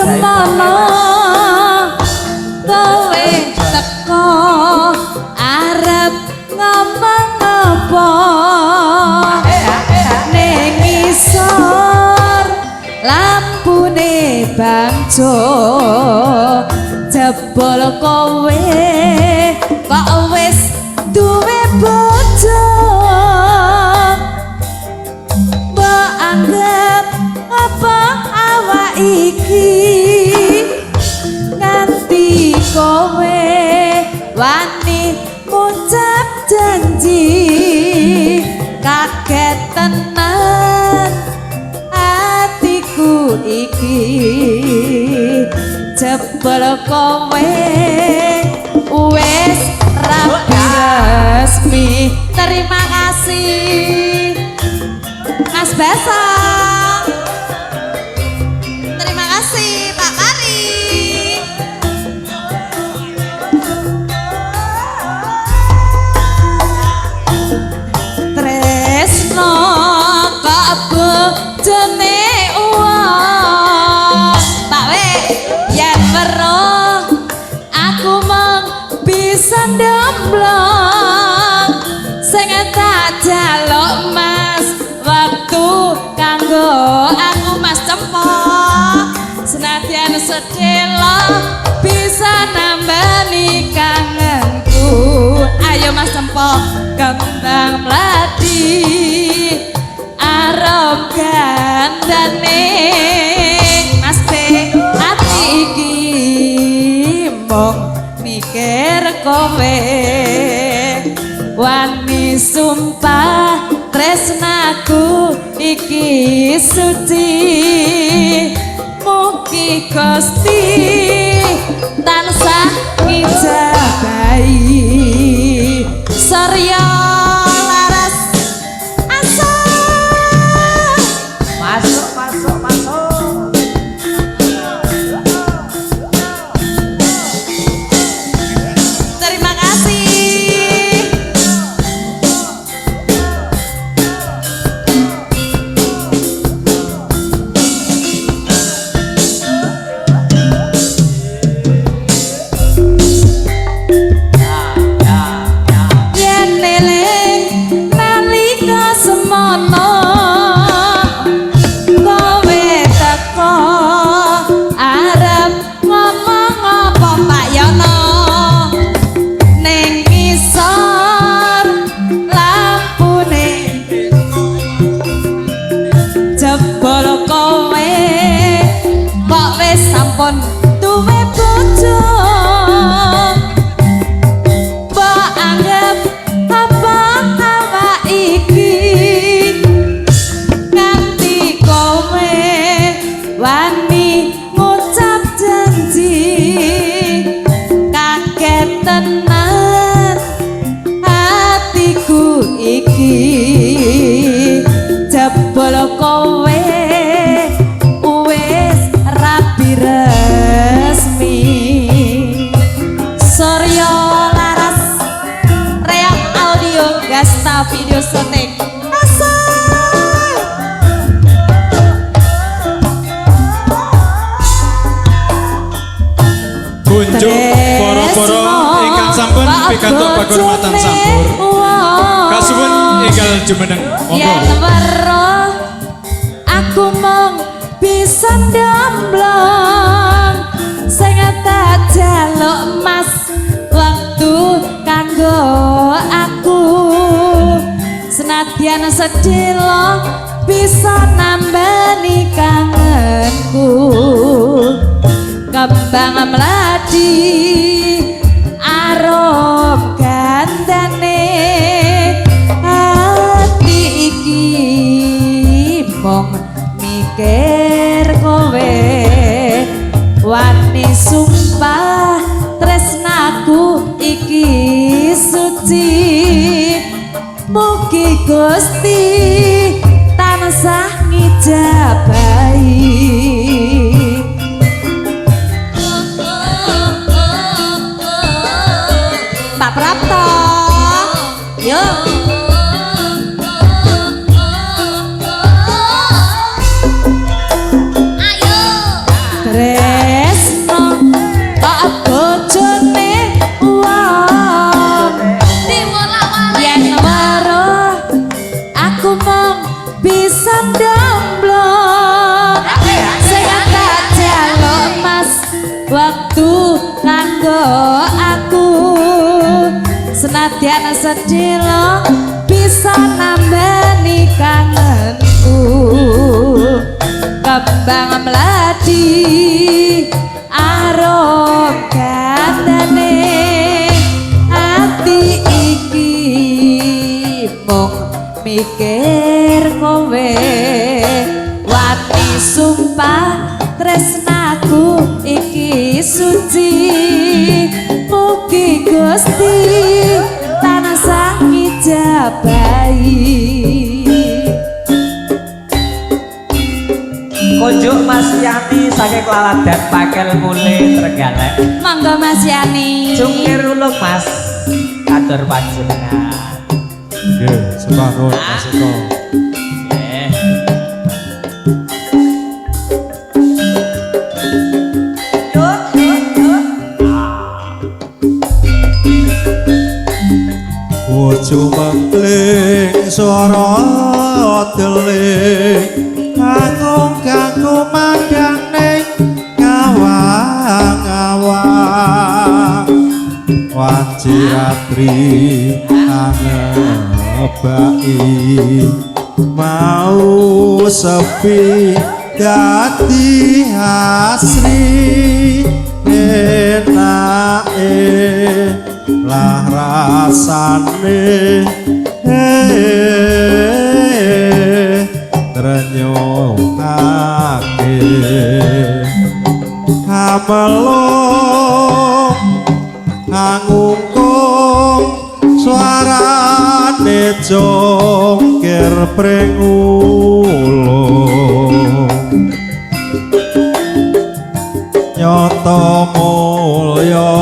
Semono kowe teko arep ngomong apa ning ngisor lampune bangjo, jebol kowe kok wis duwe bojo. Mbok anggap apa awak iki nganti kowe wani ngucap janji? Kaget tenan atiku iki, jebol kowe wis rabi resmi. Terima kasih, Mas Basang. Terima kasih, Pak Pari. Tresno kok bojone wong. Pak We, yen weruh aku mung bisa ndemblong. Sing tak jaluk, Mas, wektu kanggo aku. Mas Cempok, senadyan sedelo bisa nambani kangenku. Ayo, Mas Cempok. Kembang mladi arom gandane, Mas B, ati iki mung mikir kowe. Wani sumpah tresnaku iki suci, mugi Gusti tansah ngijabahi. Surya Laras Asa. Masuk, masuk, masuk. Terima kasih. Ya, ya, ya. Yen eling nalika semono kowe teko arep ngomong apa, Pak Yono, ning ngisor lampune, jebol kowe kok wis sampun duwe bojo. Mbok anggap apa awak iki nganti kowe wani ngucap janji? Kaget tenan atiku iki, jebol kowe wis rabi resmi. Surya Laras Reak Audio Gasta Video Syuting. Asal. Kunjuk para-para ingkang sampun pikantuk pakurmatan sampur. Kasuwun enggal jumeneng. Monggo. Yen weruh aku mung bisa ndemblong. Sing tak jaluk, Mas, wektu kanggo aku. Senadyan sedelo bisa nambani kangenku. Kembang mladi arum gandane, ati iki mung mikir kowe. Wani sumpah tresnaku iki suci, mugi Gusti tansah ngijabahi. Pak Prapto, yuk. Ayo. Tresno Sedelo bisa nambani kangenku. Kembang mladi arum gandane ati iki mung mikir kowe. Wani sumpah tresnaku iki suci, mugi Gusti tansah ngijabahi. Kunjuk Mas Yani saking Laladan Pakel Mule Trenggalek. Monggo Mas Yani. Cungkir ulung Mas katur panjenengan. Nggih, sembah nuwun Mas Eko. Nggih. Ojo mengkling swara deling kanggo kanggo madang ning ngawang-awang wanci ratri angebaki mau sepi dadi asri enake lah rasane trenyuhake amelung angungkung suarane jongkir prengulung nyata mulya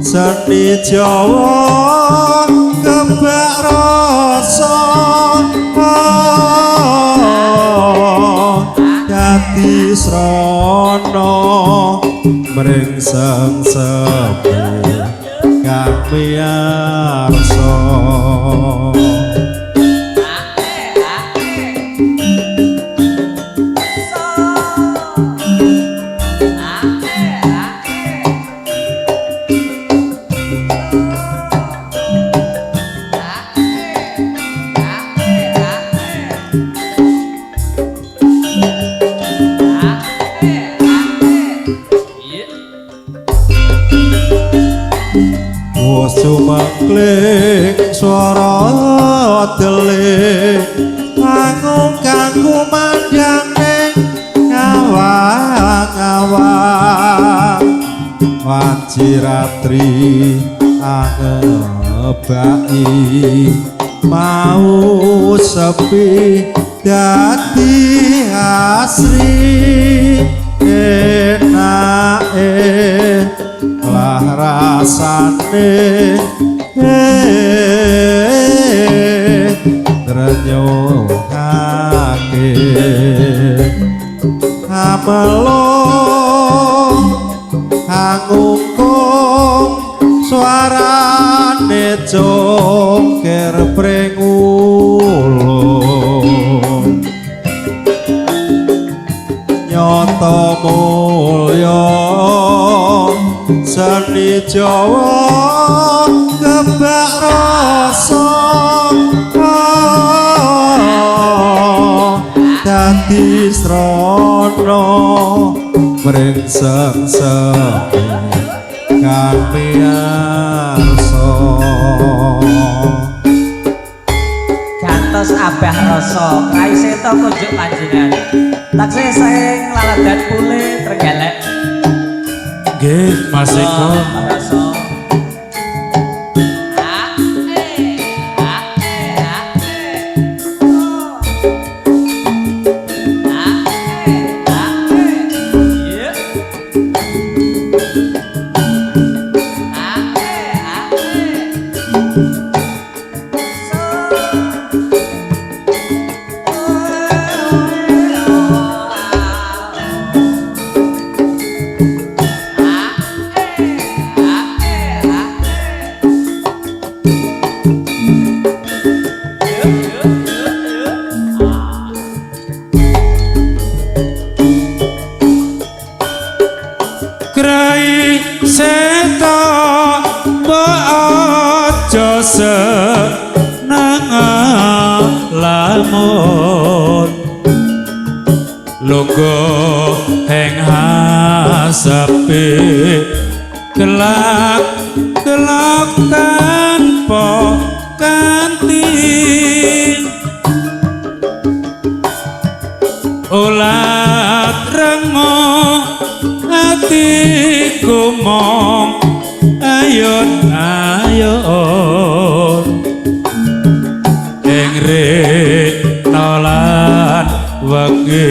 seni Jawa kebak rasa dadi srana mring sengseme kang miyarsa. Sumengkling swara deling kanggo kanggo mandang ning ngawang-awang wanci ratri angebaki mau sepi dadi asri enake lah rasane trenyuhake amelung angungkung suarane jongker prengulung nyata mulya seni Jawa kebak rasa dadi srana mring sengseme kang miyarsa. Gantos Abah Rasa Raiseta kunjuk panjenengan. Taksih saking Laladan Pule Trenggalek. Nggih, Mas Eko. Abah Rasa. Lungguh ing hasepi delak delok tanpa kanti ulat rengo atiku mong ayun ayun ing rina lan wengi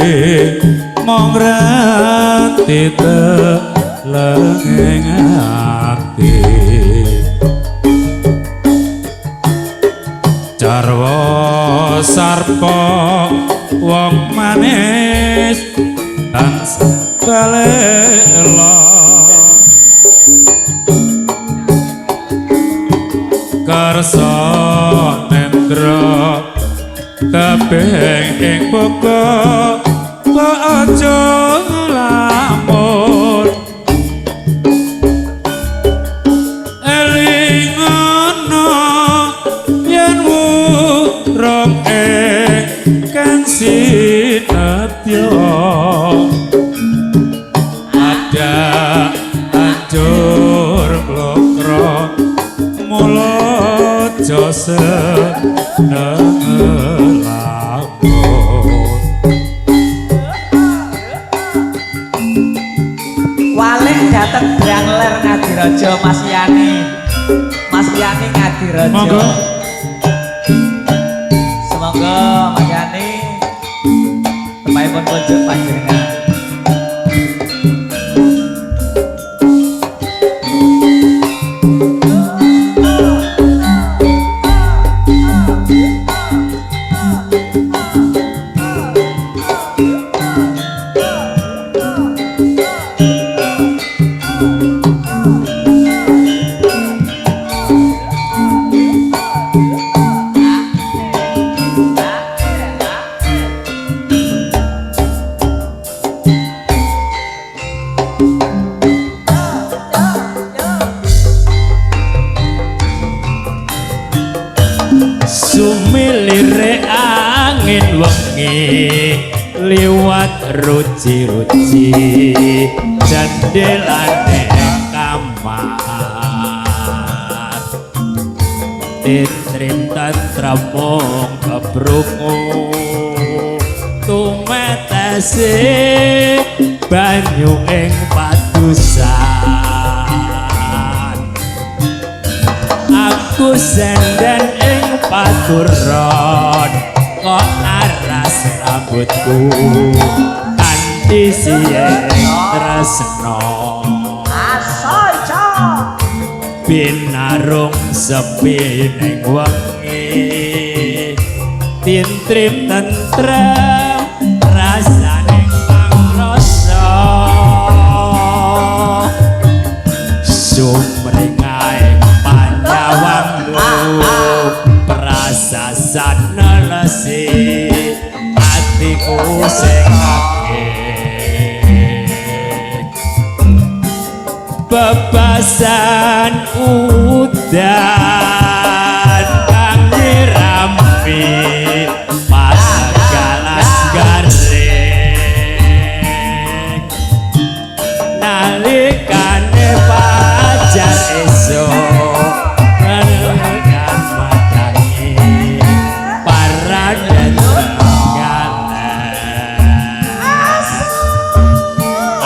mong rati teleng ati jarwa sarpa wong manis tansah balela karsa nendra tebing ing buka aja nglamun eling ana yen wurung ingkang sinetya ada hancur blokro mula aja seneng lamun. Walik dateng Brangler Ngadirejo Mas Yani. Mas Yani Ngadirejo. Monggo. Semoga Mas Yani tepahipun kunjuk panjenengan. Sumilire angin wengi liwat ruci-ruci jendelane kamar titrim tentrem mung kebrungu tumetese banyu ing padusan. Aku senden ing paturon kok aras rambutku kanthi siyeng tresno binarung sepi ning wengi tintrim tentrem rasane pangrasa sumringah panjawangmu prasasan nelesi atiku sing akeh bebasan udan kang nyirami pasagalan garing nalikane fajar esuk menekan madangi paran Trenggalek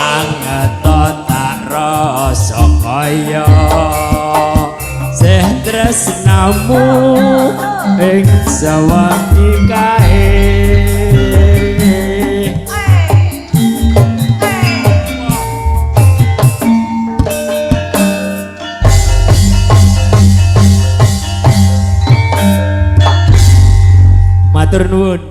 angeto tak rasa kaya sih tresnamu ing sawengi kae. Matur nuwun.